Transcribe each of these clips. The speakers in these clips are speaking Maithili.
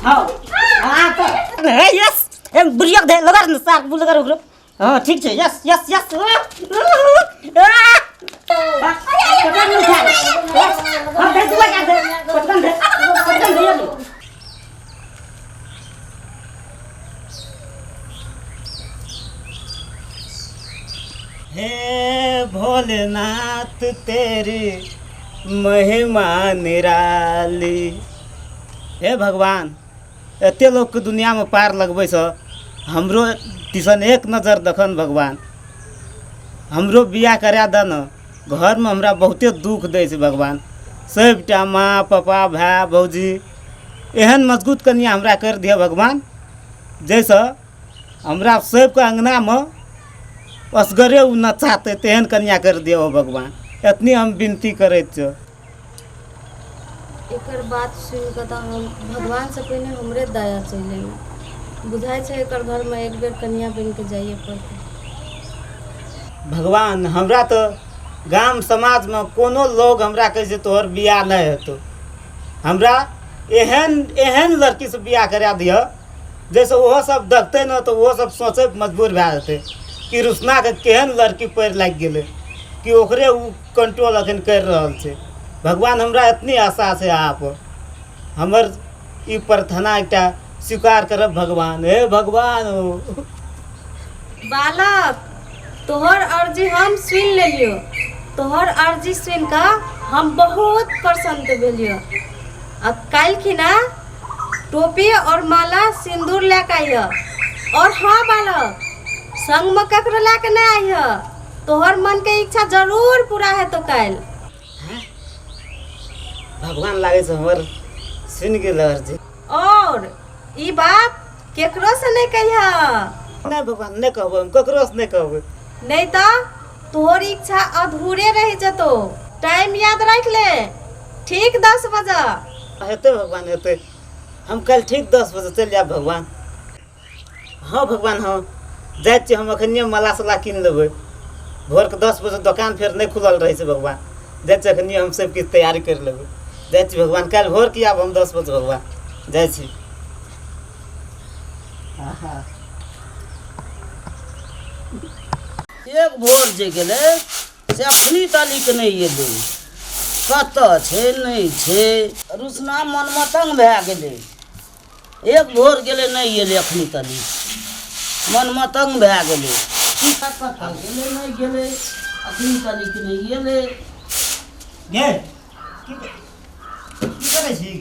हाँ हाँ तो हे यस ए बुढ़िया दे लगा न सार बुल लगा ओकरो हाँ ठीक छै यस यस यस पटकन उठा हाँ दे दुआ दे पटकन दे पटकन दे हे भोलेनाथ तेरी महिमा निराली। हे भगवान, एते लोकके दुनियामे पार लगबै छह, हमरो दिसन एक नजर दखन भगवान। हमरो बियाह करा दऽ ने, घरमे हमरा बहुते दुख दै छै भगवान। सबटा माँ पापा भाय भौजी एहन मजबूत कनिया हमरा करि दिअ भगवान, जाहिसँ हमरा सबके अङ्गनामे असगरे ओ नचाते, तेहन कनिया करि दिअ ओ भगवान, एतनी हम विनती करैत छियौ। एकर बात सुनि कऽ तऽ हम भगवानसँ पहिने हमरे दया चलि एलै। बुझाइ छै एकर घरमे एक बेर कनिया बनि कऽ जाइए पड़तै। भगवान, हमरा तऽ गाम समाजमे कोनो लोग हमरा कहै छै तोहर बियाह नहि हेतौ। हमरा एहन एहन लड़कीसँ बियाह करा दिअ जाहिसँ ओहो सब देखतै ने तऽ ओहो सब सोचै मजबूर भए जेतै कि रुसनाके केहन लड़की पड़ि लागि गेलै कि ओकरे ओ कंट्रोल अखन करि रहल छै। भगवान, हमरा एतनी आशा छै अहाँ पर, हमर ई प्रार्थना एकटा स्वीकार करब भगवान। हे भगवान हो। बालक, तोहर अर्जी हम सुनि लेलियो। तोहर अर्जी सुनि कऽ हम बहुत प्रसन्न भेलियो। आ काल्हि खिना टोपी और माला सिंदूर लए कऽ अइह। और हाँ बालक, संगमे ककरो लए कऽ नहि अइह। तोहर मन के इच्छा जरूर पूरा हेतौ काल्हि। भगवान लागै छै हमर सुनि गेल अर्जी। और ई बात केकरो से नहीं कहिह। नहीं भगवान, नहीं कहबै हम, ककरो से नहीं कहबै। नहीं तो तोहर इच्छा अधूरे रह जतो। टाइम याद रख ले, ठीक 10 बजे। हेतै भगवान, हेतै। हम कल ठीक 10 बजे चलि जायब भगवान। हाँ भगवान, हाँ जाइ छियै हम अखनिये माला साला कीन लेबै। भोरके 10 बजे दोकान फेर नहि खुलल रहै छै भगवान। जाइ छियै अखनिये हम सब किछु तैयारी करि लेबै। जाइ छी भगवान, काल्हि भोरके आयब हम 10 बजे भगवान। जाइ छी। आहा। एक भोर जे गेलै से अखनी तलिक नहि एलै, कतऽ छै नहि छै। रुसना मन मतंग भए गेलै। एक भोर गेलै नहि एलै अखनी तलिक, मन मतंग भए गेलै। की कतऽ गेलै नहि गेलै, अखनी तलिक नहि एलै। गे की की करै छी?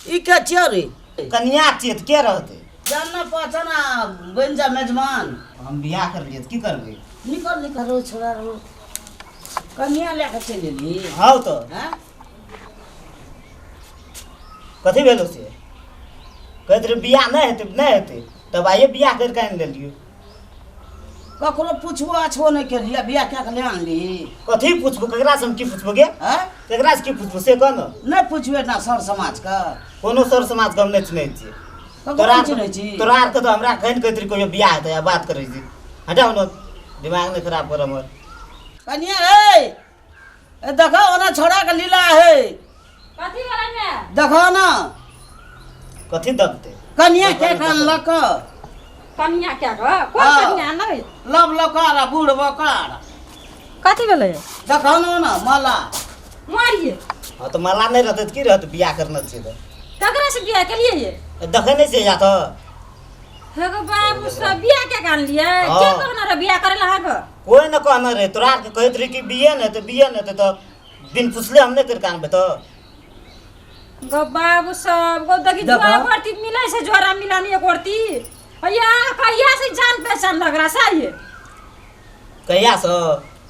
ई के छियै रे? कनिया छियै तऽ के रहतै? जान पहचाना बनि जा मेजबान। हम बियाह करलियै तऽ की करबै? निकल निकल रो छोड़ा रो, कनिया लए कऽ चलि एली। हँ तऽ हँ कथी भेलो से कहैत रहे बियाह नहि हेतै नहि हेतै, तब आइए बियाह करि कऽ आनि लेलियै। ककरो पुछबो आछबो नहि केलियै, बियाह कए कऽ ले आनली। कथी पुछबो, ककरासँ हम की पुछबो गे? आँय? ककरासँ की पुछबो से कह ने। नहि पुछबै ना सर समाजके? कोनो सर समाजके हम नहि चिन्है छियै। ककरो तोरा नहि चिन्है छी? तोरा आरके तऽ हमरा कहिन कहैत रही कहियो बियाह हेतै आ बात करै छी। हटाउ ने, दिमाग नहि खराब कर हमर। कनिया हे, ए देखो ओना छोड़ा के लीला है। कथी वाला में? देखो ना। कथी देखते? कनिया के कान लक। कनिया के क? कोन हाँ। कनिया नहीं? लब लकार आ बूढ़ बकार। कथी भेलै? देखो ना ना माला। मारिए। हाँ तो माला नहीं रहते तो की रहते? बियाह करना चाहिए तो। ककरा से बियाह केलिए ये? देखे नहीं चाहिए या तो। हे गो बाबू सब बियाह के कान लिए? हाँ। के कहना रे बियाह करे ला अहाँके? कोई न कहना रे, तोरा के कहैत रही कि बिये न हेतै, बिये न हेतै तऽ बिन पुछले हम नहि करि आनबै तऽ। गो बाबू सब गो देखी देखो। जोड़ा भरती मिलै छै, जोड़ा मिलानी एक औरती। या कहिया से जान पहचान लग रहा से ये? कहिया से?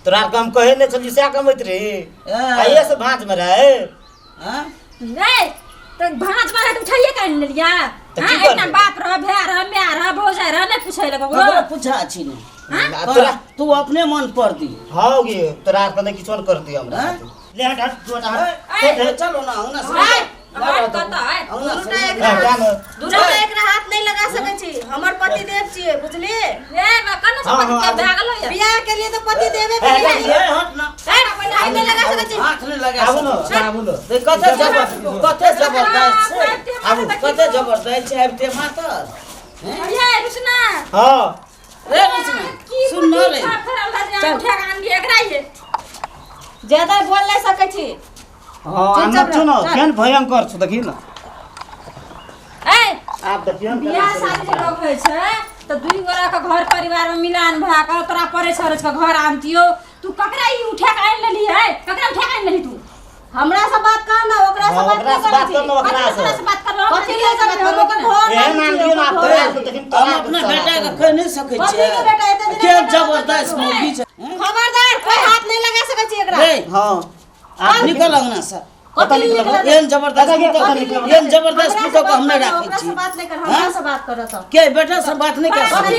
तोरा के हम कहै नहि छलियै सएह कमैत रही। ए। कहिया से भाँज मे रहै? हाँ? नहीं तो भाँज मारे तो उठाइए कर लेलिया। तो हाँ, की करबै? एकटा बाप रह, भाय रह, my रह, भौजाई रह, नहीं पूछै लगे ककरो पूछा छी ने। हाँ? आ तोरा तू अपने मन पर दी। हाँ गे, तोरा आर के नहि किछो नहि करती हमरा। हाँ? ले हट हट, तू हट, हट। ए, हट, हट। चलो ना, औना से। ए, हट कतऽ, ए? औना से। दुनूटा एकरा हट, जा ने। दुनूटा एकरा हाथ नहीं लगा सकै छी, हमर पति देव छियै, बुझलियै? ए, बा, कन्ने से हाँ, पति हाँ, देव भए गेलै? बियाह के लिए तो पति देवे ए, के लिए। ए, हट ना। ए, हाथ नहीं लगा सकै छी। छी। हाथ नहीं लगा आबू न, आबू न। कते कते जबरदस्त छै, आबू कते जबरदस्त छै आबिते मातर। ये रुसना। हां रे रुसना सुन न रे, ज्यादा बोल नहीं सकै छी। हां नचू न, केहन भयंकर छ देखी न। ए आप देखियौ बियाह शादी जे लोग होइ छै त दुई गोरा के घर परिवार में मिलान भा के तोरा परे छरच के घर आनतियो, तू ककरा ई उठा के आनि लेली है? ककरा उठा के आनि लेली तू? हमरा से बात कर ना, ओकरा से बात ओकरा से बात कर ना, ओकरा से बात कर। कथी ले बात कर? ओकर घर एहन आन दियौ ना तोरा के, देखिन हम अपना बेटा के कह नहीं सकै कथी के बेटा एते दिन के जबरदस्त मौगी छै। खबरदार कोई हाथ नहीं लगा सकै छी एकरा। रे हां आप निकल अंगना से। कथी निकल? एहन जबरदस्त एहन जबरदस्त पुतोह के हम नहीं राखै ओकरा छी। से बात नहीं कर, हमरा से बात करत। के बेटा से बात नहीं कर सकै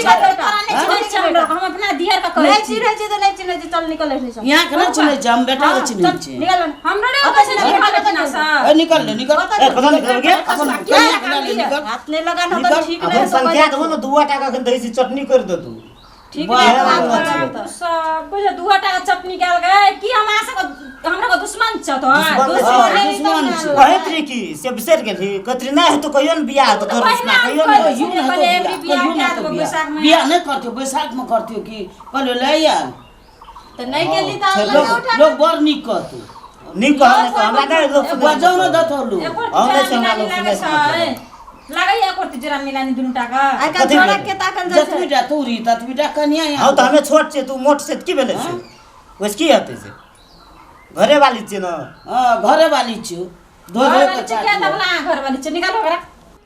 छी। हम अपना दियर के कहै नहीं चिन्है छी त नहीं चिन्है छी, चल निकल एहनी से। यहाँ के नहीं चिन्है छी हम, बेटा के चिन्है छी। निकल हमरा नहीं पैसा निकाल ना सर। ए निकल ले, निकल। ए पता निकल के अपन निकल, हाथ नहीं लगाना तो ठीक नहीं। अपन संख्या देबो न, 2 टाका अखन दै छी चटनी कर दे तू। ठीक वाह, नहीं वाह, बात करत। सब बुझ 2 टाका चटनी काल गए की हमरा सब हमरा को दुश्मन छ तो। दुश्मन दुश्मन छ। कहैत रही कि से बिसरि गेलही, कतरी नहि हेतौ कहियो न बियाह हेतौ तोहर पहिना रुसना, कहियो न। कहियो न हेतौ बियाह, कहियो न हेतौ बियाह। बियाह नहि करतियो, बैसाख में करतियो की कहलियो ले आयल त नहीं गेली त लोग लोग बड़ नीक कहतौ। नीक कहल नहि, हमरा नहि लोक सुनै। बजाउ न देतौ लोग। हम नहि हमरा लोक सुनै से। लागै एक और जरा मिलानी दुनु टाका। आइ काल्हि छोड़ा के ताकल जाइ छै। जतबीटा तूरी ततबीटा कनिया। हां त हमे छोट छियै, तू मोट छै त की भेलै से? ओइस की हेतै से? घरे वाली छियै न। हां घरे वाली छियौ, धो धो के के दबला घर वाली छियै, निकाल ओकरा।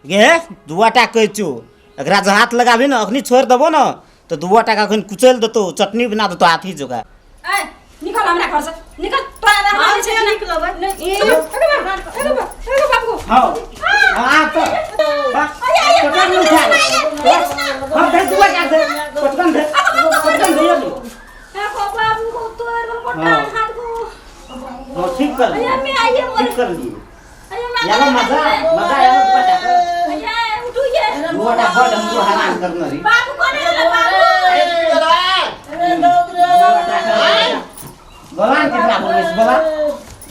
गे 2 टाका कहै छियौ, एकरा जे हाथ लगाबी न अखनी छोड़ि देबो न त 2 टाका अखन कुचलि देतौ, चटनी बना देतौ हाथी जोगा। ए निकल हमरा घर से निकल, तोरा रहना छै निकलबै। ए बाबू। हां हां त पटकन उठा। हम दे 2 टाका दे, पटकन दे, पटकन दे। बाबू को तोर कोटा हाथ को। हां ठीक कर लिए, मैं आइए ठीक कर लिए। अरे याला मजा मजा आयो 2 टाका। अरे उठू ये 2 टाका बड हमरो हरान करना रे। बाबू कोने गेलै बाबू? अरे लोग रे बोला केकरा बोलै छै बोला।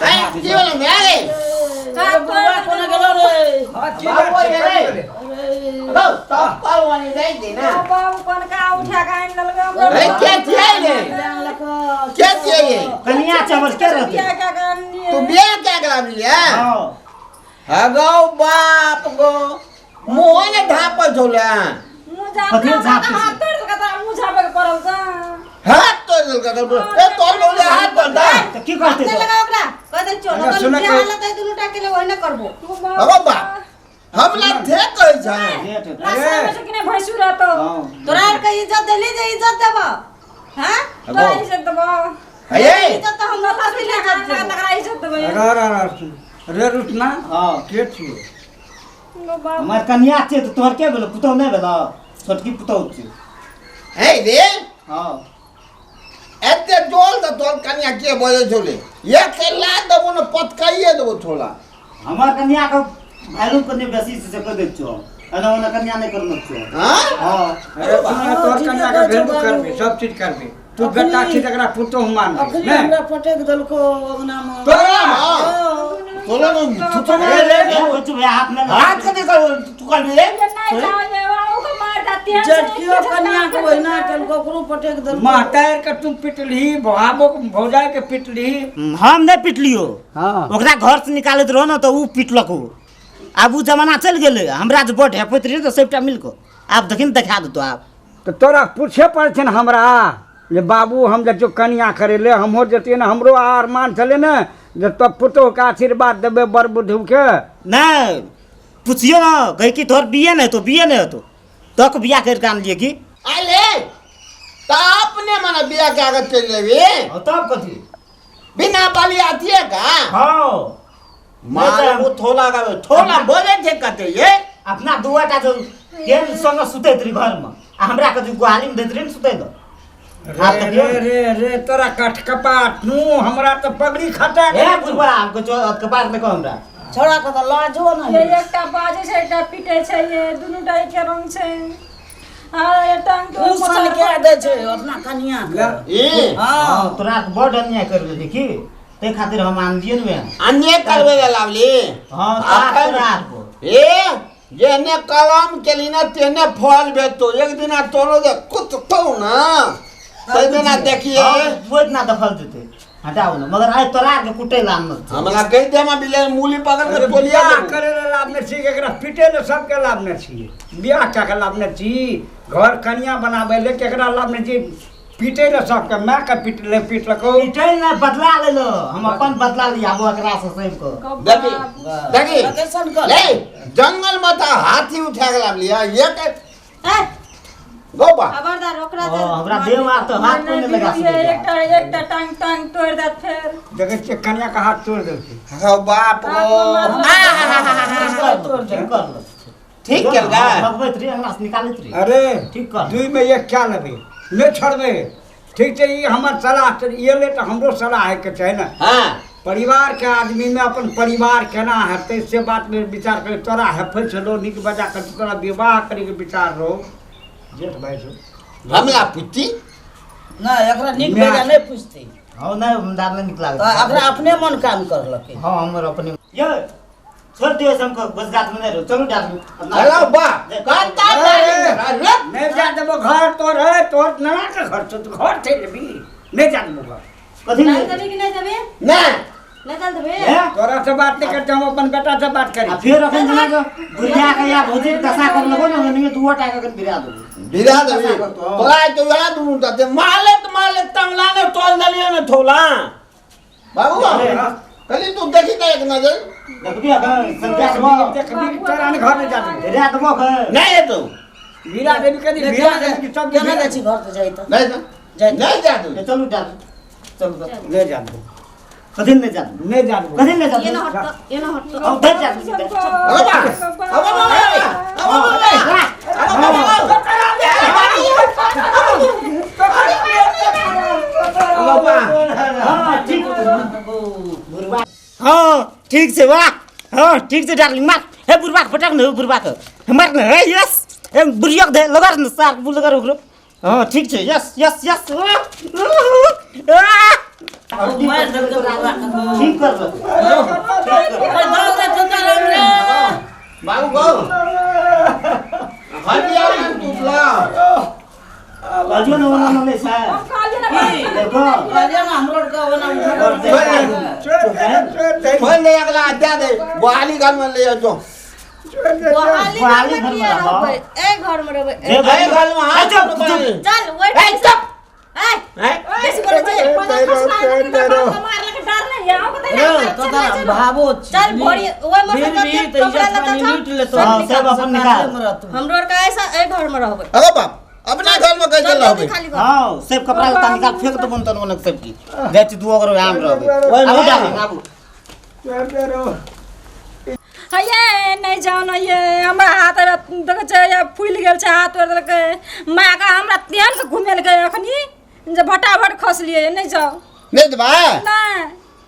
ए की बोला मैं रे? बुढ़वा कोने गेलो रे? हां की बात छै रे? गौ तब परवानी जाय दे ना। बाबू कोन का उठा के आनि लेलकै हमरा। ए के छियै रे? के छियै ये? कनिया छै हमर के रहतै? बियाह के आनलियै। तू बियाह के कराबलियै? हां। हगौ बाप गो, मुँह ने ढापल छौले। मुँह झाप कथी झापै छै? हाथ तोड़ देलकै तोरा, मुँह झापै के पड़ल त। हाथ तोड़ देलकै ए तोड़ बोले हाथ तोड़ दे। त की कहतै? हाथ लगा ओकरा, कह दे चो, सुन न बियाह लतै दुनु टा के ले ओहने करबो। हगौ बाप, हमरा थे कहै छै। अरे कि नहीं भैंसुर रहतो। तोरा आर के इज्जत देली जे इज्जत देबो। हां तोरा इज्जत देबो। हे इज्जत त हमरा कथी ले इज्जत देबो? तकरा इज्जत देबो। रे रे रे रुसना। हां के छियै? हमर कनिया छियै त तोहर के भेलौ? पुतोह नहि भेलौ? छोटकी पुतोह छियौ। हे रे। हां एते जोल त तोर कनिया के बजै छौले? एक ला देबो न पतकाइए देबो छोला। हमर कनिया के भाइरू कने बेसी से कह दै छियौ, एना ओना कनिया नहि करनो छियौ। हां हां अरे सुन, तोर कनिया के भेलू करबे, सब चीज करबे। तू बेटा छी तकरा पुतोह मानबे। अखनी हमरा पटक देलको अंगना में। तोरा तोरा न थुथु रे रे कुछ भैया हाथ में हाथ कते कर तू कर रे। नहीं जाओ ये ओके मार जाती है। जटकियो कनिया के ओहिना केलको, ओकरो पटक देलको। महतार के तू पिटलही, भाबो भौजाई के पिटलही। हम नहीं पिटलियो। हां ओकरा घर से निकालैत रहो न त उ पिटलको। आब उ जमाना चलि गेलै, हमरा जे बड हेपैत रहे त सबटा मिल के आब देखिन देखा देतो आब। त तोरा पूछे पड़ै छै न हमरा जे बाबू हम जतियो कनिया करेले, हमहो जतियै ने, हमरो अरमान छलै ने जे तब पुतोह के आशीर्वाद देबै बड़ बुद्धू के। नहीं पूछियो न, कहे कि तोहर बिये नहीं हेतौ, बिये नहीं हेतौ तक बियाह करि के आनलियै की? आले त अपने मने बियाह के आगत चलि लेबी तब कथी बिना बाली आती है का? हां मार वो थोला का थोला बोले थे कते ये अपना 2 टा जो केन संग सुतैत रही घर में, आ हमरा के जो गुहाली में दैत रही न सुतै ल। रे रे रे रे तोरा कठ कपाट नु हमरा त पगड़ी खटा ए बुढ़वा हमको जो कपाट में कह हमरा छोड़ा के त लाजो नहीं। ये एकटा बाजै छै, एकटा पीटै छै, ये दुनु टा एके रंग छै। हां ये टांग के उ सन के दै छै अपना कनिया के। ए हां तोरा बड अन्याय कर देली की? ताहि खातिर हम आनलियै ने। अन्य करबै लए लावली। हाँ, अखन तोरा को। ए जेहने कलम केली ना तेहने फल भेटतो। एक दिना तोरो जे कुटतौ ना तै दिना देखिए। ओहि दिना देखल जेतै, हटाउ ने, मगर आइ तोरा के कुटै लए आनल छै। हमरा कहि दे हम बिले मूली पकड़ के टोलिया बियाह देबो। करे ले लाभने छी, एकरा पीटे ले सबके लाभने छी, बियाह कए के लाभने छी, घर कनिया बनाबै ले केकरा लाभने छी, पीटे ले सबके, माय के पीट ले पीटलकौ। पीटै ने बदला लेलो, हम अपन बदला लियाबो एकरा से सबके। देखी देखी कैसन कर ले जंगल में तऽ हाथी उठा के लावली एक ए गौबा। खबरदार ओकरा ओ, हमरा देह मार तऽ हाथ कोइ नहि लगा सकै। एकटा एकटा टांग टांग तोड़ि देत फेर। देखै छियै कनिया के हाथ तोड़ि देलकै। हौ बाप गो, ठीक कर लो। ठीक केलकै। भगबैत रही, अंगना से निकालैत रही। अरे ठीक कर। दुई में एक क्या लेबै, नहि छोड़बै। ठीक छै, ई हमर सलाह छै, ई एलै तऽ हमरो सलाह होइके चाही ने। हाँ परिवार के आदमी में अपन परिवार केना हेतै से बात में विचार करे। तोरा हेफै छलो नीक बजा कर, तोरा विवाह करे के विचार रहो जेठ भाई छौ। हमरा पुती ना एकरा नीक बेजा नहि पुछतै। हँ नहि, हमरा नहि नीक लागै। तऽ एकरा अपने मन काम करलकै। हाँ हमर अपने ये छोड़ दियो, हमको गुजरात में नहीं रहो, चलो डार्लिंग। हेलो बा कत्ता डार्लिंग नहीं जा देबो घर तोर है, तोर नाना के घर छौ, तू घर चलि जेबही, नहीं जा देबो घर। कथी चल देबी कि नहीं देबी? नहीं नहीं चल देबी? तोरा से बात नहीं करते, हम अपन बेटा से बात करी। आ फिर अखन जेना के बुढ़िया के या भौजी के दशा कर लगो ने, ओनहिये दुओ टा के अखन बिरा देबो। बिरा देबी तोरा तो वएह दुनू टा ते माले त माले तंगला ने तोल देलियै ने थोला बाबू। कली तू देखी त एक नजर देखबी अखन संध्या देबो। देखबी तोरा ने घर नहीं जा देबो। रे देबो अखन। नहीं हेतौ। बिरा देबी कदी, बिरा देबी सब केना जाइ छी घर तऽ जाइ तऽ नहीं जा जाइ। नहीं जा देबी। चलू डार्लिंग, चलू चलू। नहीं जा देबो। कथी नहीं जा देबो? नहीं जा देबो। कथी नहीं जा ये ना देबो? हटतो, ये ना हटतो। अब धर जा देबी। अरे बा अब अब अब हाँ ठीक बुढ़वा, हाँ ठीक से वाह, हाँ ठीक से डार्लिंग मार। हे बुढ़वा के पटक न, बुढ़वा के मार न, हे यस, हे बुढ़िया के दे लगा न सार बुल लगा ओकरो। हाँ ठीक छै, यस यस यस। मारि देलकै बुढ़वा के। ठीक कर दो। बाबू गो हटिया टूटला कहलियो ने ओना नहि छै। हम कहलियै ने बाप। देखो कहलियै ने हमरो आरके ओना उठा खोल ले अगला दे दे बहाली घर में ले जो बहाली बहाली घर में घर में किया रहब। रहबै? ए घर में रहबै। जे ए घर में हाथ चुप, चुप चल वेट। ए चुप ए हैं बेसी बोलै छै। मारलक डर नहीं है, आओ कतै तो तोरा भावो चल भोरी ओइ में से फिर भी जते तऽ कपड़ा इज्जत लत्ता पानी छौ, लूट लेतो। सब हाँ, सब निकाल। अपन निकाल। हमरो आर के ऐसा ए घर में रहबै। अरे बाप अपना घर में कैसे चल जल्दी रहबे? खाली घर। हाँ सब कपड़ा लत्ता निकाल फेंक दो तन ओनक सब की जाइ छी दू ओकरो आम रहबै। आबू डार्लिंग आबू। हे नहीं जाओ न, ये हमरा हाथ देखै छै या फूलि गेल छै, हाथ तोड़ि देलकै मायके, हमरा तेहन के घुमेलकै अखनी जे भटाभट खसलियै। नहीं जाओ। नहीं देबा नहीं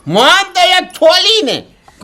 मान तो ये छोली ने